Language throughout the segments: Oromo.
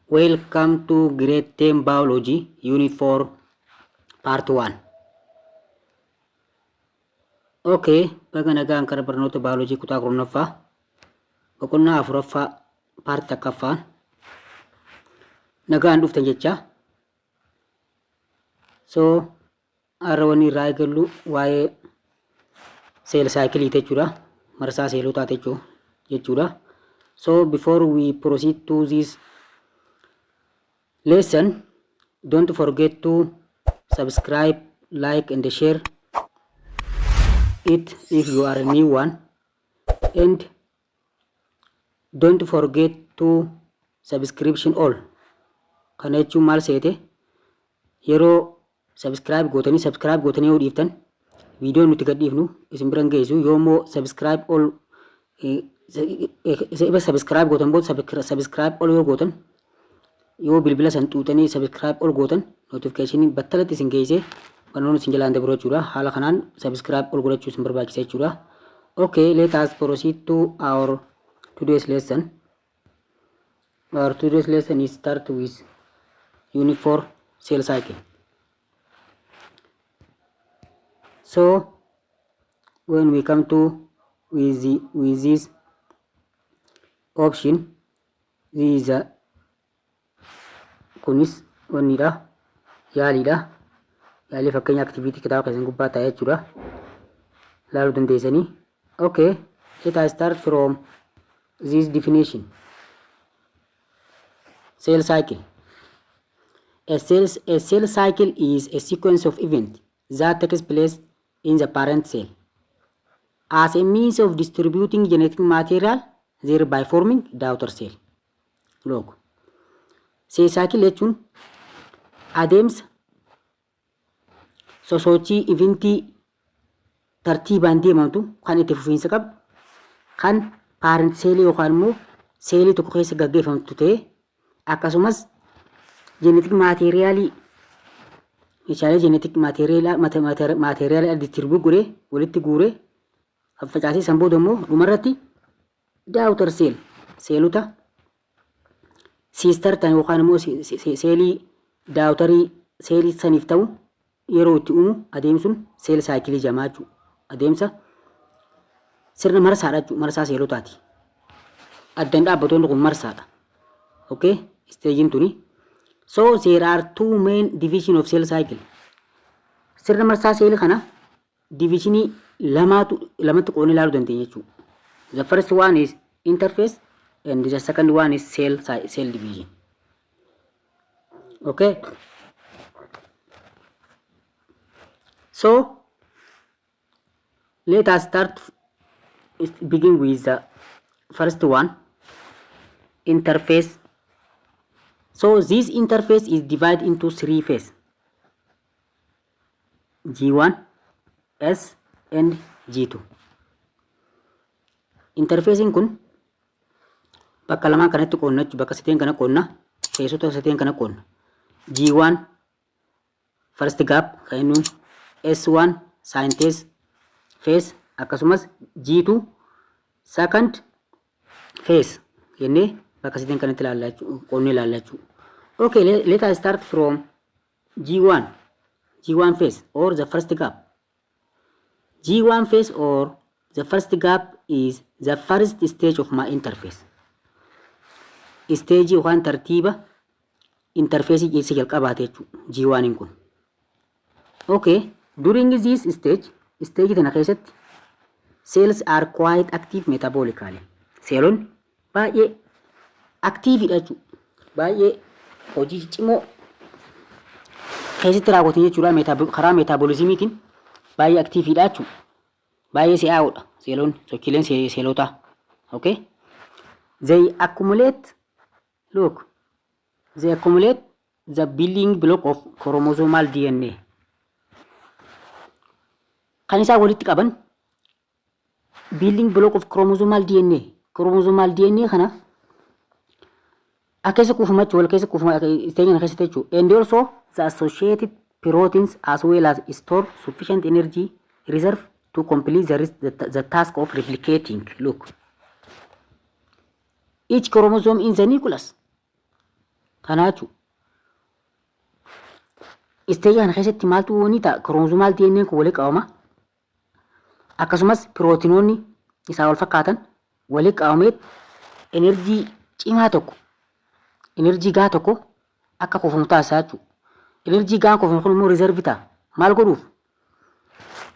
Welcome to Grade 10 Biology, Unit 4, Part 1. Okay, baga nagaan kara barnoota baayoloojii kutaa 10ffaa boqonnaa afuraffaa paartii takkaffaan nagaan dhuftan jecha. So, har'a wanni irraa eegallu waa'ee cell cycle jechuudha. Marsaa seelotaa jechuudha. So, before we proceed to this lesson, don't forget to subscribe, like and share it if you are a new one, and don't forget to subscription all. Kana jechuun maal seete? Yeroo subscribe gootanii yoo dhiiftan, viidiyoo nuti gadhiifnu isin bira hin geessu. Yoo immoo subscribe all subscribe gootan booda subscribe all yoo gootan, yoo bilbila san xuuxanii subscribe all gootan, notification battalatti isin geessee barnoonni isin jalaan dabru jechuudha. Haala kanaan subscribe all godhachuu isin barbaachisa jechuudha. Okay, let us proceed to our today's lesson. Our today's lesson is start with Unit 4, cell cycle. So when we come to with this option, this is a kunis wannidha, yaaliidha. Yaalii fakkeenya activity kitaaba keessan gubbaa taa'ee jechuudha, laaluu dandeessanii. Okay, let us start from this definition. Cell cycle. A cell cycle is a sequence of events that takes place in the parent cell as a means of distributing genetic material, thereby forming daughter cell. Look. Cell cycle jechuun adeemsa sosochii eventii tartiibaan deemamtu kan itti fufiinsa qabdu, kan parent seelii yookaan immoo seelii tokko keessa gaggeeffamtu ta'ee, akkasumas genetic materialii, meeshaalee genetic materialii distribute godhee, walitti guuree facaasee, san booda immoo dhumarratti daughter cell, seelota sister ta'an yookaan immoo seelii daughterii seelii saniif ta'u yeroo itti uumu adeemsuun cell cycleii jedhama jechuudha. Adeemsa sirna marsaadha jechuudha. Marsaa seelotaati. Addan dhaabbatoonni kun marsaadha. Okay, stageiin tuni. So there are two main division of cell cycle. Sirna marsaa seelii kana divisionii lamaatu lamatti qoodnee ilaaluu dandeenya jechuudha. The first one is interphase and the second one is cell division. Okay. So let us start begin with the first one, interphase. So this interphase is divided into three phases: G1, S and G2. Interphaseiin kun bakka lamaan kanatti qoonna jechuudha. Bakka sateen kana qoonna. Phaseota sateen kana qoonna. G1, first gap kan inni, S1, synthesis phase, akkasumas G2, second phase jennee bakka sateen kanatti ilaalla jechuudha. Qoonnee ilaalla jechuudha. Okay, let us start from G1. G1 phase or the first gap. G1 phase or the first gap is the first stage of my interphase. Stage yookaan tartiiba interphaseii isa jalqabaate jechuudha G1 kun. Okay, during this stage, stage tana keessatti cells are quite active metabolically. Seelonni baay'ee activeidha jechuudha. Baay'ee hojii cimoo keessatti raawwatan jechuudha. Karaa metabolismiitiin baay'ee activeidha jechuudha. Baay'ee si'aawudha seelonni, sochiileen seelotaa. Okay? They accumulate, look, they accumulate the building block of chromosomal DNA. Kan isaan walitti qaban building block of chromosomal DNA. Chromosomal DNA kana akka keessa kuufama jechuudha, wal keessa kuufama stage kana keessatti jechuudha. And also the associated proteins, as well as store sufficient energy reserve to complete the task of replicating. Look. Each chromosome in the nucleus. Kanaa jechuudha. Stage kana keessatti maaltu ni ta'a? Chromosomal DNA kun walitti qabama. Akkasumas pirootinoonni isaa wal fakkaatan walitti qabamee enerjii cimaa tokko, enerjii gahaa tokko akka kuufamu taasisaa jechuudha. Enerjii gahaan kuufamu kun immoo reserve ta'a. Maal godhuuf?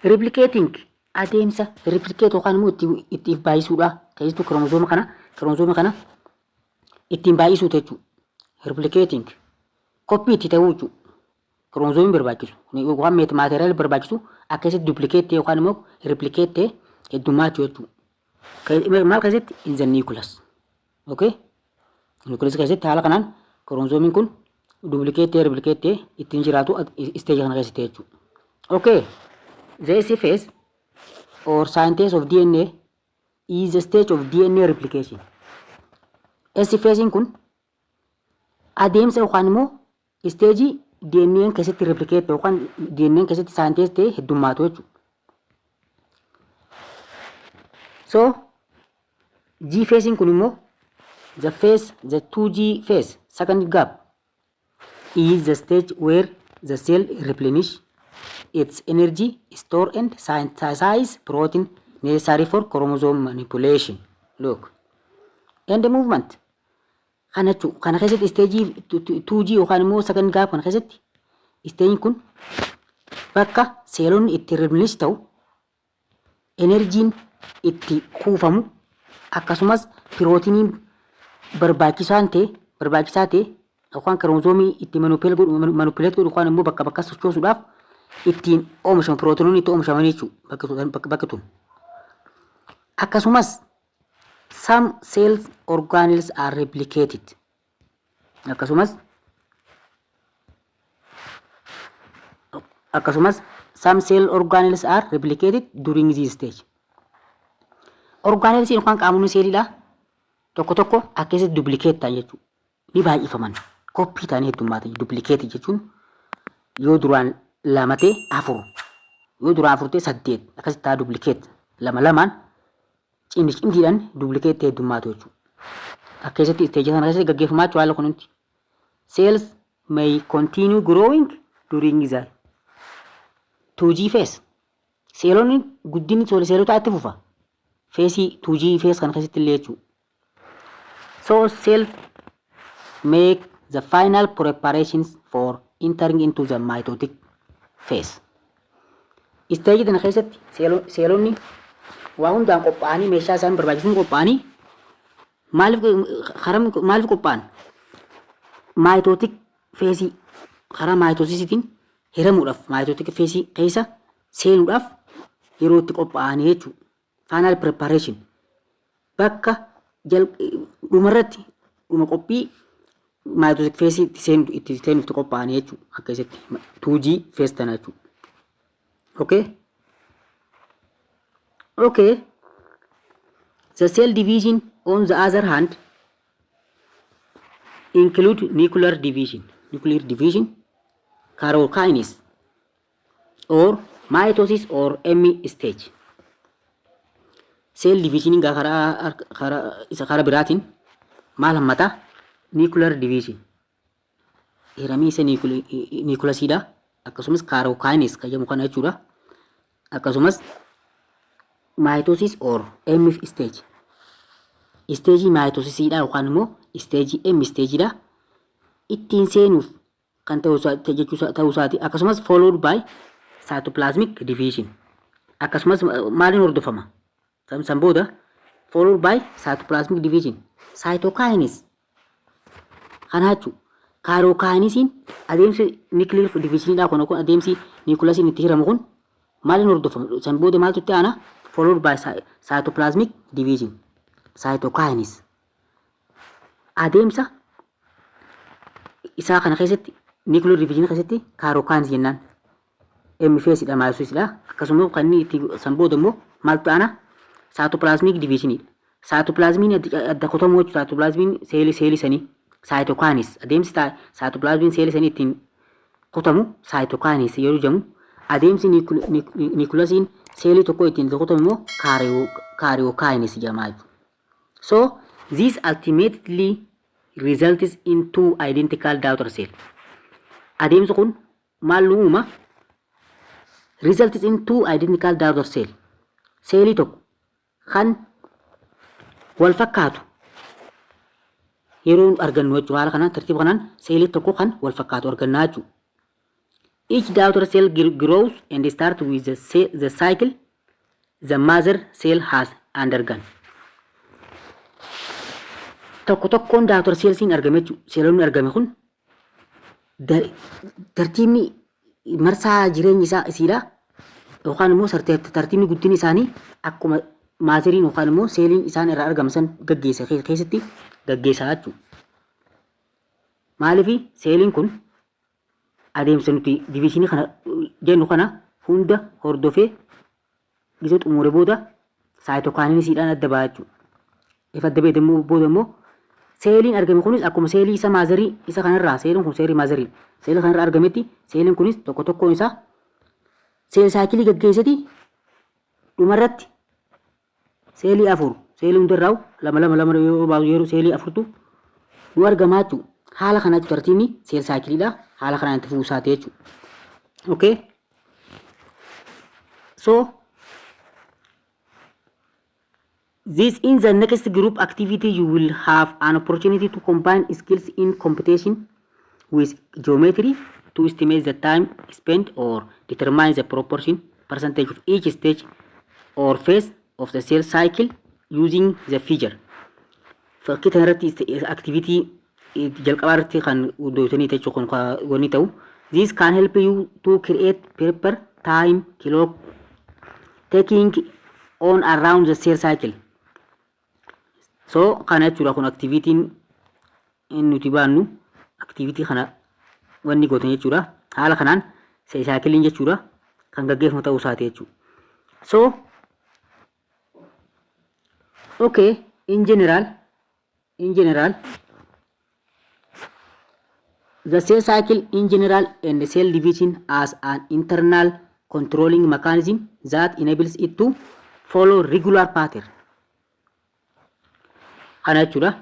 Replicating, adeemsa replicate yookaan immoo itti if baay'isuudha. Keessattuu kiromozooma kana ittiin baay'isuuti jechuudha. Replicating copy itti ta'uu jechuudha. Kiromozoomiin barbaachisu yookaan material barbaachisu akkasitti duplicate ta'e yookaan immoo replicate ta'e heddummaachuu jechuudha. Maal keessatti? In the nucleus. Okay? Nucleus keessatti haala kanaan kiromozoomiin kun duplicate ta'e, replicate ta'e ittiin jiraatu stage kana keessatti jechuudha. Okay. The S phase or synthesis of DNA is the stage of DNA replication. S phase kun adeemsa yookaan immoo stage DNA keessatti replicate yookaan DNA keessatti synthesis ta'e heddummaatu jechuudha. So G phase kun immoo the phase, the 2G phase, second gap, is the stage where the cell replenish its energy store and synthesize protein necessary for chromosome manipulation. Look. And the movement. Kana jechuun kana keessatti stage 2G yookaan immoo second gap kana keessatti stageiin kun bakka seelonni itti replenish ta'u, enerjiin itti kuufamu, akkasumas pirootiniin barbaachisaa ta'e yookaan kiromozoomii itti manipulate godhu yookaan immoo bakka bakka sochoosuudhaaf ittiin oomishamu, pirootinoonni itti oomishaman jechuudha bakka tun. Akkasumas some cells organelles are replicated. Akkasumas some cell organelles are replicated during this stage. Organelles yookaan qaamonni seeliidha tokko tokko akkasitti duplicate ta'an jechuudha. Ni baay'ifaman. Copy ta'anii heddummaatan. Duplicate jechuun yoo duraan lama ta'e afur, yoo duraan afur ta'e saddeet, akkasitti ta'a. Duplicate lama lamaan cimdi cimdiidhaan duplicate ta'e heddummaatu jechuudha. Akkasitti stage sana keessatti gaggeeffamaa jechuudha haala kunuunti. Cells may continue growing during the 2G phase. Seelonni guddinni seelotaa itti fufa. Phase 2G phase kana keessatti illee jechuudha. So cells make the final preparations for entering into the mitotic phase. Stage kana keessatti seelonni waa hundaan qophaa'anii, meeshaa isaan barbaachisuun qophaa'anii, maaliif karaa maaliif qophaa'an? Mitotic phase, karaa mitosisiitiin hiramuudhaaf, mitotic phase keessa seenuudhaaf yeroo itti qophaa'anii jechuudha. Final preparation bakka dhumarratti dhuma qophii mitotic phase itti seenuuf itti qophaa'anii jechuudha. Akkasitti 2G phase tana jechuudha. Okay? Okay. The cell division, on the other hand, include nuclear division. Nuclear division, karyokinesis or mitosis or M stage. Cell division karaa isa karaa biraatiin maal hammata? Nuclear division. Hiramiinsa niikulasiidha. Akkasumas karyokinesis kan jedhamu kana jechuudha. Akkasumas mitosis or M stage. Stage mitosisiidha yookaan immoo stage M stageidha. Ittiin seenuuf kan ta'uu isaati. Akkasumas followed by cytoplasmic division. Akkasumas maaliin hordofama? San booda followed by cytoplasmic division. Cytokinesis. Kana jechuudha. Karyokinesiin adeemsi nuclear divisioniidha kun adeemsi niikulasiin itti hiramu kun maaliin hordofama? San booda maaltu itti aana? Followed by cytoplasmic division. Cytokinesis. Adeemsa isaa kana keessatti, nuclear division keessatti, karyokinesis jennaan. M phaseidha, mitosisidha. Akkasuma kan inni itti san booda immoo maaltu aana? Cytoplasmic divisionidha. Cytoplasmiin adda kutamuu jechuudha. Cytoplasmiin seelii sanii cytokinesis, adeemsi cytoplasmiin seelii sanii ittiin kutamu cytokinesis yeroo jedhamu, adeemsi niikulasiin seelii tokko ittiin kutamu immoo karyokinesis jedhama jechuudha. So this ultimately results in two identical daughter cell. Adeemsi kun maal nu uuma? Results in two identical daughter cell. Seelii tokko kan wal fakkaatu yeroo argannu jechuudha. Haala kanaan, tartiiba kanaan seelii tokko kan wal fakkaatu argannaa jechuudha. Each daughter cell grows and start with the cycle the mother cell has undergone. Tokko tokkoon daughter cellsiin argame jechuudha. Seelonni argame kun tartiibni marsaa jireenya isaa isiidha yookaan immoo tartiibni guddinni isaanii akkuma motheriin yookaan immoo seeliin isaan irraa argaman san gaggeessa keessatti gaggeessaa jechuudha. Maaliif? Seeliin kun adeemsa nuti divisionii kana jennu kana hunda hordofee gisee xumure booda cytokinesisiidhaan adda ba'a jechuudha. Ifa adda ba'e booda immoo seeliin argame kunis akkuma seelii isa motherii isa kanarraa, seeliin kun seelii motherii seelii kanarraa argametti, seeliin kunis tokko tokkoon isaa cell cycleii gaggeessati dhumarratti seelii afur, seelii hundarraa lama lama lama yeroo baasu, yeroo seelii afurtu nu argamaa jechuudha. Haala kanaa tartiibni cell cycleiidha. Haala kanaan itti fuusaate jechuudha. Okay. So this in the next group activity you will have an opportunity to combine skills in computation with geometry to estimate the time spent or determine the proportion percentage of each stage or phase of the cell cycle using the figure. Fakkii kana irratti activity jalqabaa irratti kan hundootanii jechuun kun wanni ta'u. This can help you to create proper time clock taking on around the cell cycle. So kana jechuudha, kun activityin nuti baannu activity kana wanni gootan jechuudha. Haala kanaan cell cycleiin jechuudha kan gaggeeffamu ta'uu isaati jechuudha. So okay, in general, the cell cycle in general and the cell division as an internal controlling mechanism that enables it to follow regular pattern. Kana jechuudha.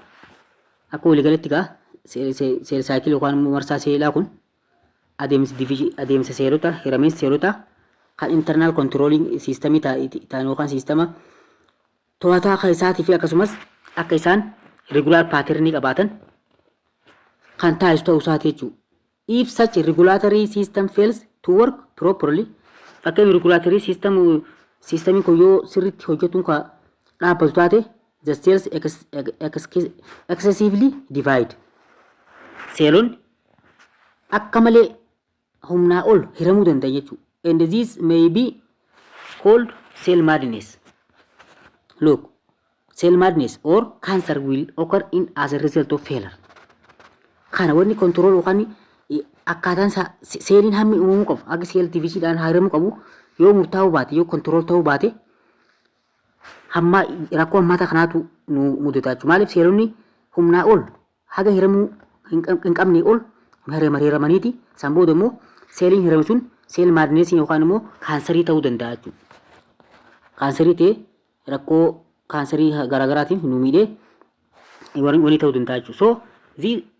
Akka waliigalatti gaa cell cycle yookaan immoo marsaa seelaa kun adeemsa seelota hiramiinsa seelota kan internal controlling systemii ta'an yookaan systema to'ataa akka isaatii fi akkasumas akka isaan regular patternii qabaatan kan taasisu ta'uu isaati jechuudha. If such a regulatory system fails to work properly, fakkeenya regulatory system systemiin kun yoo sirriitti hojjetuun ka dhaabbatu taate, the cells excessively divide. Seelonni akka malee humnaa ol hiramuu danda'an jechuudha. And this may be called cell madness. Look, cell madness or cancer will occur in as a result of failure. Kana wanni control yookaan akkaataan seeliin hammi uumamuu qabu, akka cell divisioniidhaan hiramuu qabu yoo murtaa'uu baate, yoo control ta'uu baate, hamma rakkoo hammaataa kanaatu nu mudata jechuudha. Maaliif? Seelonni humnaa ol haga hiramuu hin qabne ol hiramaniiti, san booda immoo seeliin hirame sun cell madnessii yookaan immoo kaansarii ta'uu danda'a jechuudha. Kaansarii ta'ee rakkoo kaansarii garaagaraatiin nu miidhee wani ta'uu danda'a jechuudha. So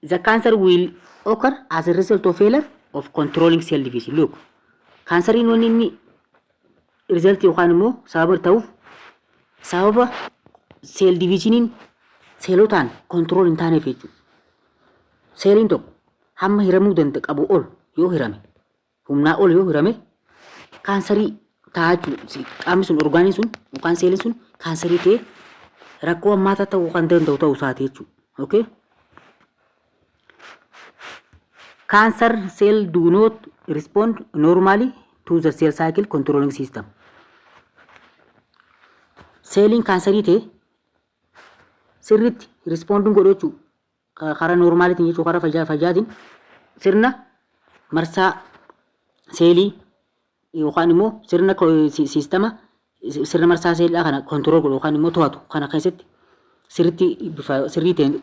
the cancer will occur as a result of failure of controlling cell division. Look, kaansariin wanni inni result yookaan immoo sababa ta'uuf sababa cell divisioniin seelotaan control hin taaneef jechuudha. Seeliin tokko hamma hiramuu danda'a qabu ol yoo hirame, humnaa ol yoo hirame, kaansarii ta'a jechuudha. Qaamni sun, organiin sun yookaan seeliin sun kaansarii ta'ee rakkoo hammaataa ta'uu kan danda'u ta'uu isaati jechuudha. Okay? Cancer cell do not respond normally to the cell cycle controlling system. Seeliin kaansarii ta'e sirriitti responding godhu jechuudha. Karaa normaliitiin jechuudha, karaa fayyaatiin sirna marsaa seelii yookaan immoo sirna systema sirna marsaa seelii kana control godhu yookaan immoo to'atu kana keessatti sirriitti bifa sirrii ta'een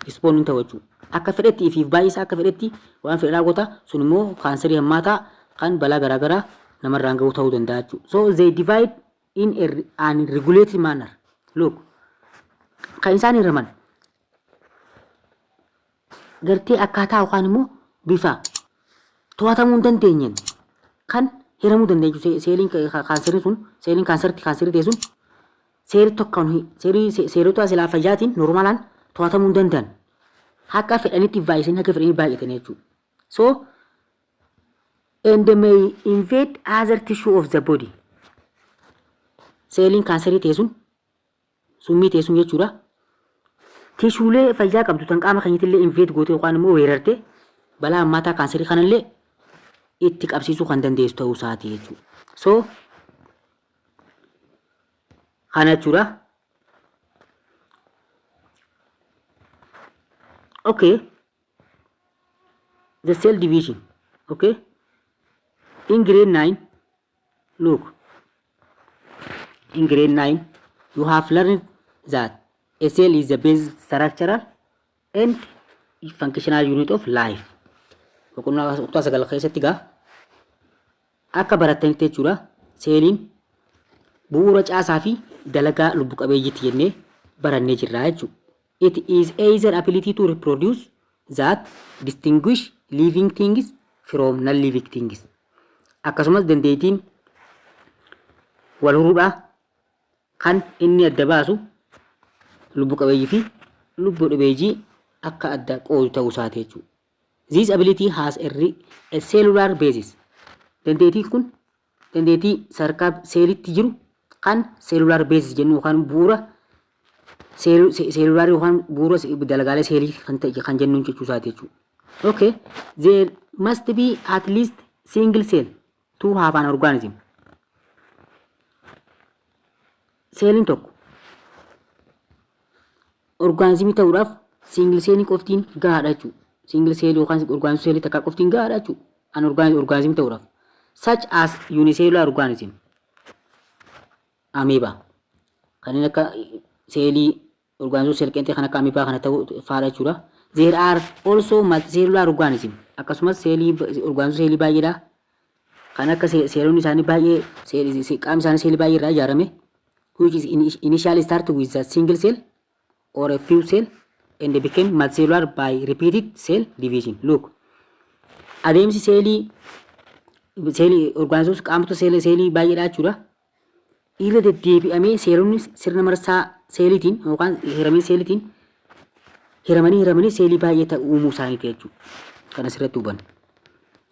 responding ta'u jechuudha. Akka fedhetti ifiif baay'isa, akka fedhetti waan fedhe raawwata, sun immoo kaansarii hammaataa kan balaa garaagaraa namarraan gahuu ta'uu danda'a jechuudha. So they divide in a unregulated manner. Look, kan isaan hiraman Gartee akkaataa yookaan immoo bifa to'atamuu hin dandeenyeen kan hiramuu dandeenyu seeliin kaanseriin sun, seeliin kaanseritti kaanserii ta'e sun, seelii tokkoon seelii seelota silaa fayyaatiin normaalaan to'atamuu hin danda'an. Akka fedhanitti baay'isanii, akka fedhanii baay'atan jechuudha. So and may invade other tissue of the body. Seeliin kaanserii ta'e sun, summii ta'e sun jechuudha. Tishuulee fayyaa qabdu tan qaama keenyatti illee invade gootee yookaan immoo weerarte balaa hammaataa kaanserii kanallee itti qabsiisuu kan dandeessu ta'uu isaati jechuudha. So kana jechuudha. Okay. The cell division. Okay. In grade 9, look. In grade 9, you have learned that a cell is the basic structural and functional unit of life. Boqonnaa kutaa 9 keessatti gaa akka barattanitti jechuudha, seeliin bu'uura caasaa fi dalagaa lubbu qabeeyyiitti jennee barannee jirra jechuudha. It is either ability to reproduce that distinguish living things from non-living things. Akkasumas dandeettiin wal horuudhaa kan inni adda baasu lubbu qabeeyyii fi lubbu dhabeeyyii akka adda qoodu ta'uu isaati jechuudha. This ability has a cellular basis. Dandeettiin kun dandeettii sadarkaa seelitti jiru kan cellular basis jennu yookaan bu'uura cellular yookaan bu'uura dalagaalee seelii kan ta'e kan jennuun jechuu isaati jechuudha. Okay, there must be at least single cell to have an organism. Seeliin tokko orgaanizimii ta'uudhaaf single seelii qoftiin gahaadha jechuudha. Single seelii yookaan orgaanizimii seelii takkaa qoftiin gahaadha jechuudha. An orgaanizimii ta'uudhaaf. Such as unicellular organism. Amoeba. Kanneen akka seelii orgaanizimii seel qeenxee kan akka amoebaa kana ta'uu fa'aadha jechuudha. There are also multicellular organism. Akkasumas seelii orgaanizimii seelii baay'eedha. Kan akka seelonni isaanii baay'ee, qaamni isaanii seelii baay'ee irraa ijaarame, which is initially start with a single cell or a few cell and became multicellular by repeated cell division. Look, adeemsi seelii orgaanizimoota qaamota seelii baay'eedha jechuudha. Irra deddeebi'amee seelonni sirna marsaa seeliitiin yookaan hiramee seeliitiin hiramanii hiramanii seelii baay'ee ta'u uumuu isaaniiti jechuudha. Kan asirratti hubannu.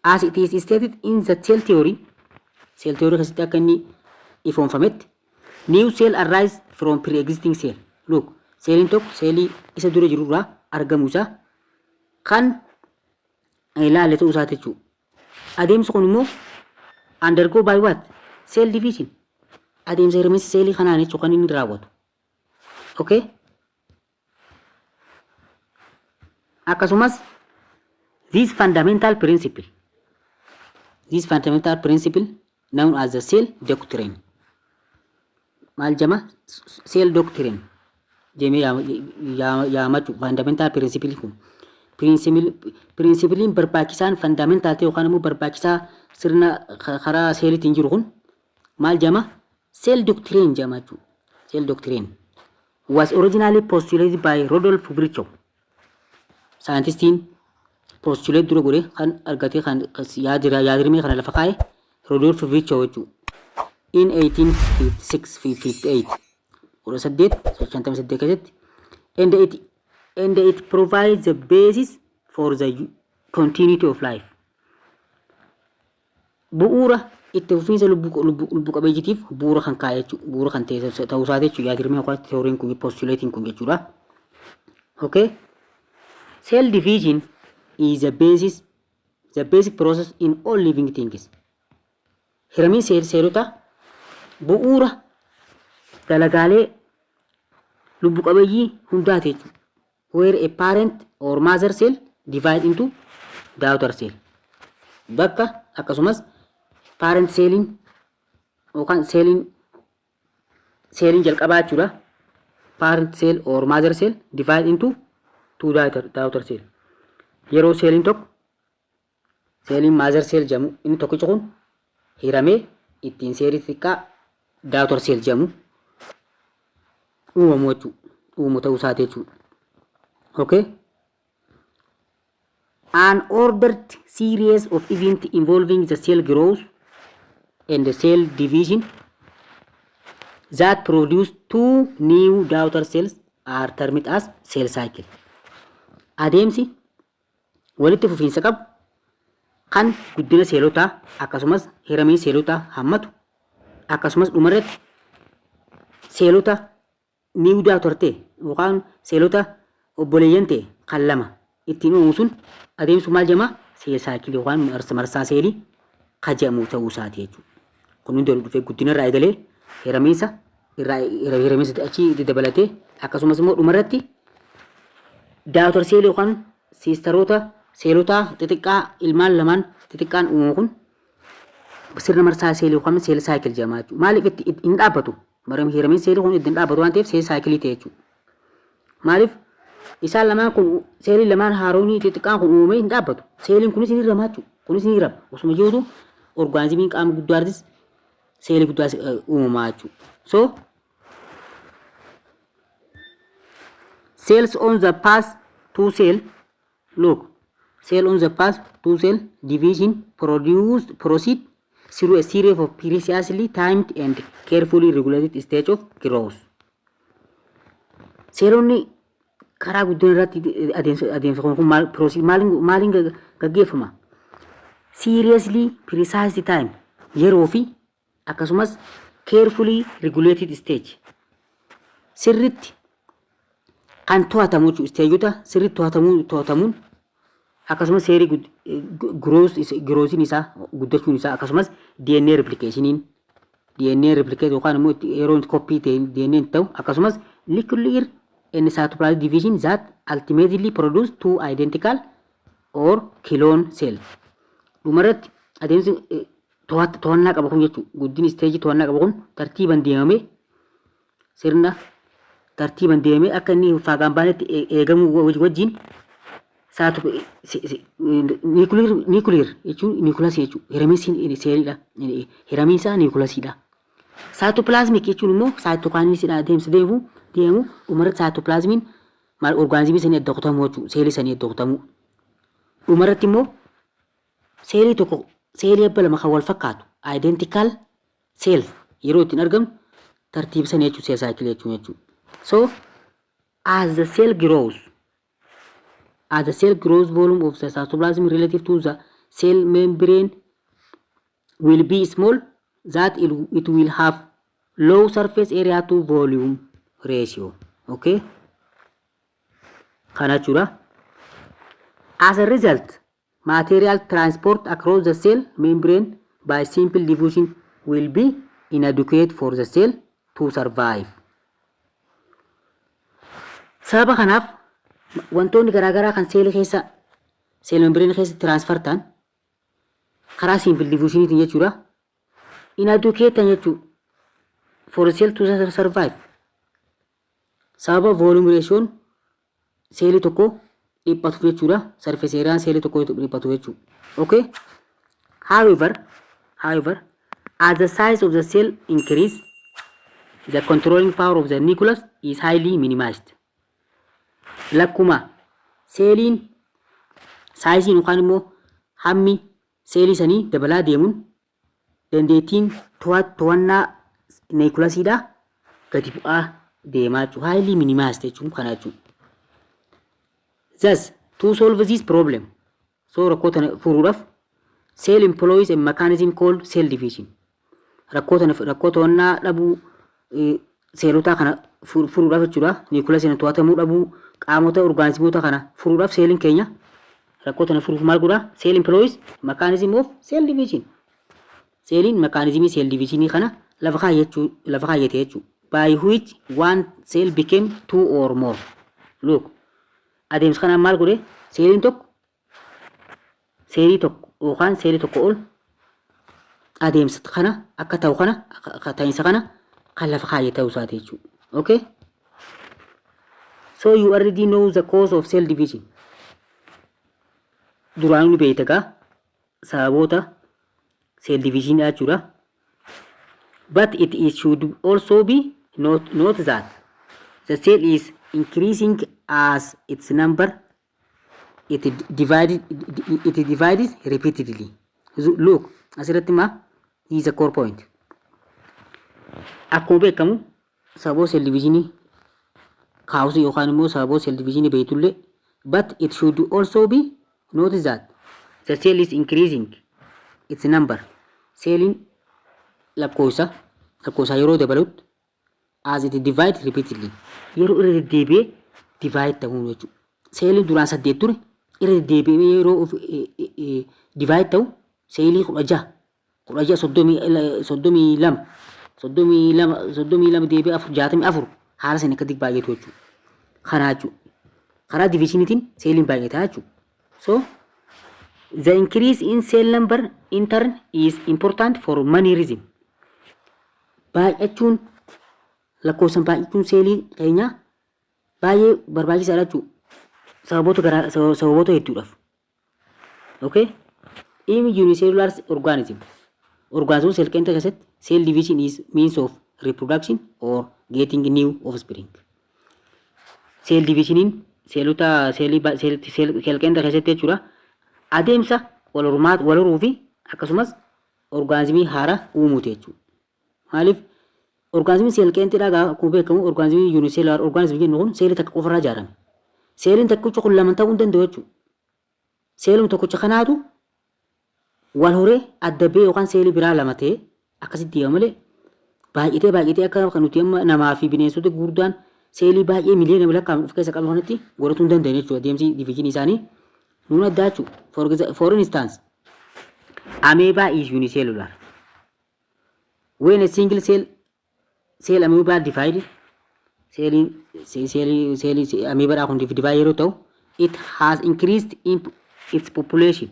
As it is stated in the cell theory, cell theory keessatti akka inni ifoomfametti, new cell arise from pre-existing cell. Look, seeliin tokko seelii isa dura jiru irraa argamuu isaa kan ilaalle ta'uu isaati jechuudha. Adeemsi kun immoo undergo by what? Cell division. Adeemsa hiramiinsa seelii kanaan jechuudha kan inni raawwatu. Okay? Akkasumas this fundamental principle known as the cell doctrine. Maal jama? Cell doctrine jemee yaamachuu fundamental principle kun. Principleiin barbaachisaan fundamental ta'e yookaan immoo barbaachisaa sirna karaa seeliitiin jiru kun maal jama? Cell doctrine jama jechuudha. Cell doctrine was originally postulated by Rudolf Virchow. Saayintistiin postulate dura godhe kan argate, kan yaadrimee kana lafa kaa'e Rudolf Virchow jechuudha. In 1856-58, 1858 keessatti, and it provides the basis for the continuity of life. Bu'uura itti fufiinsa lubbu qabeeyyiitiif bu'uura kan kaa'e jechuudha. Bu'uura kan ta'e ta'uu isaati jechuudha. Yaadrimee yookaan teoriin kun, postulating kun jechuudha. Okay. Cell division is the basic process in all living things. Hiramiin seelota bu'uura dalagaalee lubbu qabeeyyii hundaati jechuudha. Where a parent or mother cell divide into daughter cell. Bakka akkasumas parent seeliin yookaan seeliin jalqabaa jechuudha. Parent cell or mother cell divide into two daughter cell. Yeroo seeliin tokko, seeliin mother cell jedhamu inni tokkichi kun hiramee ittiin seelii xixiqqaa daughter cell jedhamu uumamu jechuudha. Uumu ta'uu isaati jechuudha. Okay. An ordered series of events involving the cell growth and the cell division that produce two new daughter cells are termed as cell cycle. Adeemsi walitti fufiinsa qabu kan guddina seelotaa akkasumas hiramii seelotaa hammatu, akkasumas dhumarratti seelota new daughter ta'e yookaan seelota obboleeyyan ta'e kan lama ittiin uumamu sun adeemsu maal jedhama? Cell cycle yookaan marsaa seelii kan jedhamu ta'uu isaati jechuudha. Kun hundi walitti dhufee guddina irraa eegalee hiramiinsa irraa hiramiinsa achii dabalatee, akkasumas immoo dhumarratti daughter seelii yookaan sisteroota seelotaa xixiqqaa ilmaan lamaan xixiqqaan uumamu kun sirna marsaa seelii yookaan cell cycle jedhama jechuudha. Maaliif itti hin dhaabbatu? Hiramiin seelii kun itti hin dhaabbatu waan ta'eef cell cycle ta'e jechuudha. Maaliif isaan lamaan kun, seelii lamaan haaroonii xixiqqaan kun uumamee hin dhaabbatu. Seeliin kunis ni hirama jechuudha. Kunis ni hirama. Osuma jirutu orgaanizimiin qaama guddaartis seelii guddaa uumamaa jechuudha. So cells on the path to cell, look, cell on the path to cell division produced proceed through a series of precisely timed and carefully regulated stage of growth. Seelonni karaa guddina irratti adeemsa kun maal proceed maaliin gaggeeffama? Seriously precise time yeroo fi akkasumas carefully regulated stage sirritti kan to'atamu jechuudha. Stageota sirriitti to'atamuun, akkasumas seerii growthiin isaa, guddachuun isaa, akkasumas DNA replicationiin, DNA replicate yookaan immoo yeroo inni copy ta'e DNA ta'u, akkasumas nuclear and cytoplasmic division that ultimately produce two identical or clone cell. Dhumarratti adeemsi to'annaa qaba kun jechuudha. Guddinni stage to'annaa qaba kun tartiiban deemamee, sirna tartiiban deemee akka inni faagaan baanetti eegamuu wajjin saatu nuclear jechuun nucleusii jechuudha. Hiramiinsi seeliidha. Hiramiinsa nucleusiidha. Cytoplasmic jechuun immoo cytokinesisiidha, adeemsa deemu dhumarratti cytoplasmiin maal orgaanizimii sanii adda kutamuu jechuudha. Seelii sanii adda kutamuu. Dhumarratti immoo seelii tokko, seelii abba lama kan wal fakkaatu, identical cell yeroo ittiin argamu tartiiba sanii jechuudha, cell cycle jechuudha. So as the cell grows, volume of the cytoplasm relative to the cell membrane will be small, that it will have low surface area to volume ratio. Okay? Kana jechuudha. As a result, material transport across the cell membrane by simple diffusion will be inadequate for the cell to survive. Sababa kanaaf wantoonni garaagaraa kan seelii keessa, cell membrane keessa transfer ta'an karaa simple diffusioniitiin jechuudha. Inadequate ta'an jechuudha. For the cell to survive. Sababa volume ratioon seelii tokko dhiphatuuf jechuudha. Surface areaan seelii tokko dhiphatu jechuudha. Okay? However, as the size of the cell increase, the controlling power of the nucleus is highly minimized. Lakkuma seeliin sizeiin yookaan immoo hammi seelii sanii dabalaa deemuun dandeettiin to'annaa nucleusiidhaa gadi bu'aa deemaa jechuudha. Highly minimized jechuun kana jechuudha. Thus, to solve this problem, so rakkoo tana furuudhaaf, cell employs a mechanism called cell division. Rakkoo tana, rakkoo to'annaa dhabuu seelotaa kana furuudhaaf jechuudha. Nucleusiin to'atamuu dhabuu qaamota orgaanizimoota kana furuudhaaf, seeliin keenya rakkoo tana furuuf maal godhaa? Cell employs mechanism of cell division. Seeliin mechanismii cell divisionii kana lafa kaayyate jechuudha. By which one cell became two or more. Look, adeemsa kanaan maal godhe? Seeliin tokko seelii tokko yookaan seelii tokko ol adeemsa kana akka ta'u kana, akka ta'iinsa kana kan lafa kaayyate ta'uu isaati jechuudha. Okay? So you already know the cause of cell division. Duraanuu ni beekta gaa sababoota cell division jechuudha. But it is should also be note that the cell is increasing as its number It divided repeatedly. Look, asirratti maa is a core point. Akkuma beekamu, sababoo cell divisionii kaawusii yookaan immoo sababoo cell divisionii beeytullee, but it should also be noticed that the cell is increasing its number. Seeliin lakkoofsa yeroo dabalutti, as it divide repeatedly, yeroo irra deddeebi'ee divide ta'uu jechuudha. Seeliin duraan saddeet ture irra deddeebi'ee yeroo divide ta'u, seelii 16, 16, 32, 32, 32 deebi'ee afur, 64, haala sana akkatti baay'atu jechuudha. Kanaa jechuudha. Karaa divisioniitiin seeliin baay'ataa jechuudha. So the increase in cell number in turn is important for many reasons. Baay'achuun, lakkoofsan baay'achuun seelii keenyaa baay'ee barbaachisaadha jechuudha. Sababoota hedduudhaaf. Okay? In unicellular organism, organism cell keessatti cell division is means of reproduction or getting new offspring. Cell divisioniin seelota seelii cell keessatti jechuudha. Adeemsa wal hormaat wal horuu fi akkasumas orgaanizimii haaraa uumuuti jechuudha. Maaliif orgaanizimiin seel qeenxeedhaa, akkuma beekamu, orgaanizimii unicellular organism jennu kun seelii takka qofarraa ijaarame. Seeliin tokkicha kun lama ta'uu hin danda'u jechuudha. Seeluma tokkicha kanaatu wal horee adda ba'ee yookaan seelii biraa lama ta'ee akkasitti deema malee, baay'atee baay'atee akka kan nuti amma namaa fi bineensota gurguddaan seelii baay'ee miliyoona lakkaa'amu of keessa qabu kanatti godhatuu hin danda'an jechuudha. Adeemsi divisionii isaanii nuun addaa jechuudha. For instance, amoeba is unicellular. When a single cell amoeba divided, seeliin seelii amoebadhaa kun divide yeroo ta'u, it has increased in its population.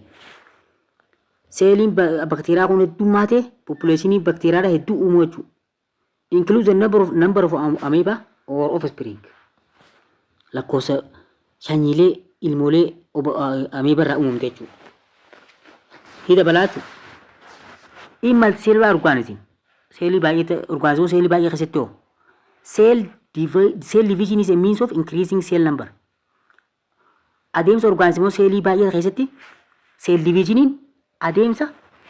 Seeliin bakteeriyaa kun heddummaatee populationii bakteeriyaadha hedduu uumuu jechuudha. Includes the number of amoeba or offspring. Lakkoofsa sanyiilee ilmoolee amoeba irraa uumamte jechuudha. Ni dabalaa jechuudha. In multicellular organism, seelii baay'ee, orgaanizimoota seelii baay'ee keessatti hoo, cell division is a means of increasing cell number. Adeemsa orgaanizimoota seelii baay'ee keessatti cell divisioniin adeemsa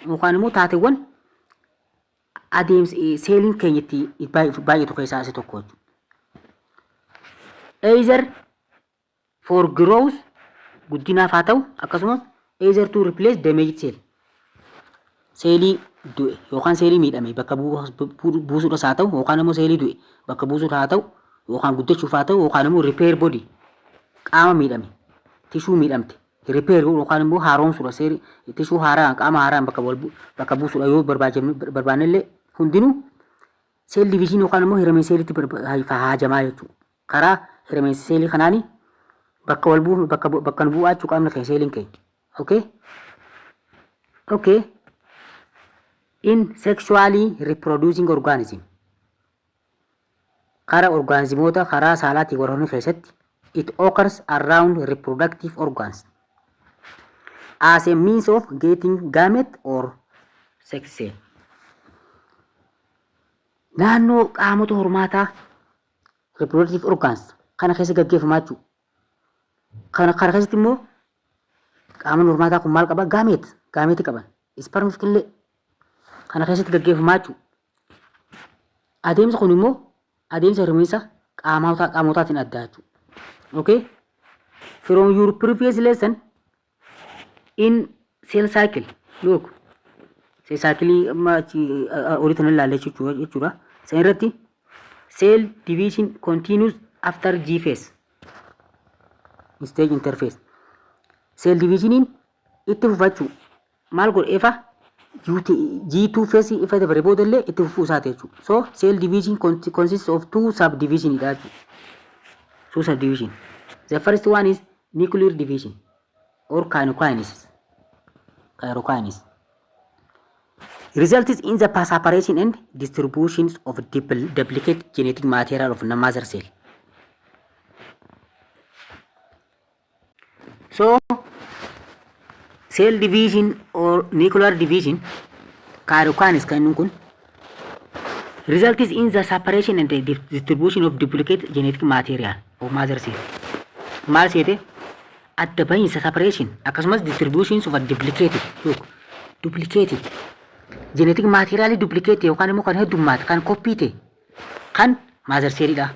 yookaan immoo taateewwan adeemsa seeliin keenya itti baay'atu keessaa isa tokko jechuudha. Either for growth, guddinaaf haa ta'u, akkasumas either to replace damaged cell, seelii du'e yookaan seelii miidhame bakka buusuudhas haa ta'u, yookaan immoo seelii du'e bakka buusuudha haa ta'u, yookaan guddachuuf haa ta'u, yookaan immoo repair body, qaama miidhame, tissue miidhamte repair yookaan immoo haaromsuudha, seelii tissue haaraan, qaama haaraan bakka buusuudha yoo barbaannellee, hundinuu cell division yookaan immoo hiramee seeliitti haajamaa jechuudha. Karaa hiramee seelii kanaanii bakka wal buu bakka nu bu'aa jechuudha qaamni keenya, seeliin keenya. Okay? Okay. In sexually reproducing organism, karaa orgaanizimoota karaa saalaatiin wal horanii keessatti, it occurs around reproductive organs as a means of getting gamete or sex cell. Naannoo qaamota hormaataa, reproductive organs kana keessa gaggeeffamaa jechuudha. Kana keessatti immoo qaamni hormaataa kun maal qaba? Gamete, gamete qaban. Spermiif killee kana keessatti gaggeeffamaa jechuudha. Adeemsa kun immoo adeemsa hirmiinsa qaamotaatiin adda jechuudha. Okay? From your previous lesson in cell cycle, look, cell cycle amma achi olii tana ilaalle jechuudha. San irratti cell division continues after G phase stage interphase. Cell divisioniin itti fufachuu maal godhe? Ifa G2 phase ifa dabare booda illee itti fufuu isaati jechuudha. So cell division consists of two subdivision dha jechuudha. Two subdivision. The first one is nuclear division or karyokinesis. Karyokinesis results in the separation and distribution of duplicate genetic material of the mother cell. So, cell division or nuclear division, karyokinesis kan inni kun, results in the separation and the distribution of duplicate genetic material of mother cell. Maal seete? Adda bahiinsa, separation, akkasumas distribution of a duplicated, look, duplicated genetic material, duplicate yookaan immoo kan heddummaate, kan copy ta'e, kan mother cellidha.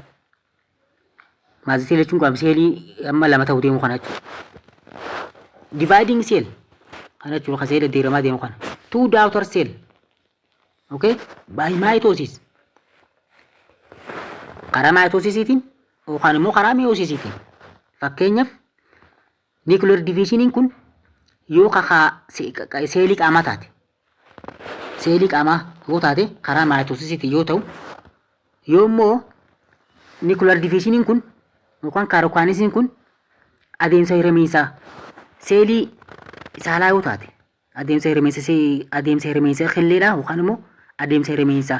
Mother cell jechuun qaama seelii amma lama ta'uu deemu kana jechuudha. Dividing cell kana jechuudha, kan seelii deeramaa deemu kana. Two daughter cell, okay, by mitosis, karaa mitosisiitiin yookaan immoo karaa meiosisiitiin. Fakkeenyaaf, nuclear divisioniin kun yoo kakaa seelii qaamaa taate, seelii qaamaa yoo taate, karaa mitosisiitiin yoo ta'u, yoo immoo nuclear divisioniin kun yookaan karyokinesiin kun adeemsa hiramiinsaa seelii saalaa yoo taate, adeemsa hiramiinsa killeedhaa yookaan immoo adeemsa hiramiinsa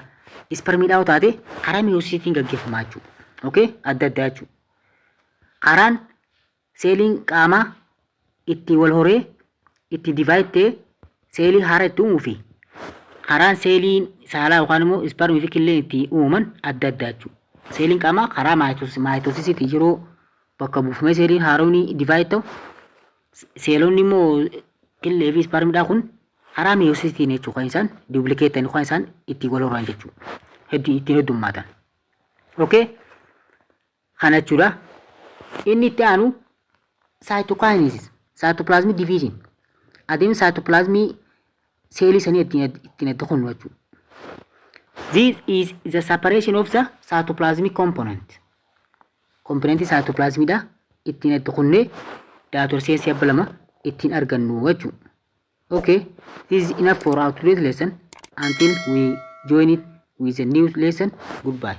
ispermiidhaa yoo taate, karaa meiosisiitiin gaggeeffamaa jechuudha. Okay? Adda addaa jechuudha. Karaan seeliin qaamaa itti wal horee, itti divide ta'ee seelii haaraa itti uumuu fi karaan seeliin saalaa yookaan immoo ispermii fi killeen itti uumaman adda addaa jechuudha. Seeliin qaamaa karaa mitosisiitiin yeroo bakka buufamee seeliin haaromni divide ta'u, seelonni immoo killee fi ispermiidhaa kun karaa meiosisiitiin jechuudha kan isaan duplicate kan isaan itti wal horan jechuudha. Hedduu ittiin heddummaatan. Okay? Kana jechuudha. Inni itti aanu cytokinesis, cytoplasmic division. Adeemsa cytoplasmii seelii sanii ittiin adda kunnu jechuudha. This is the separation of the cytoplasmic component. Componentii cytoplasmiidha ittiin adda kunnee daughter cellsii abba lama ittiin argannu jechuudha. Okay, this is enough for our today's lesson. Until we join it with a new lesson, goodbye.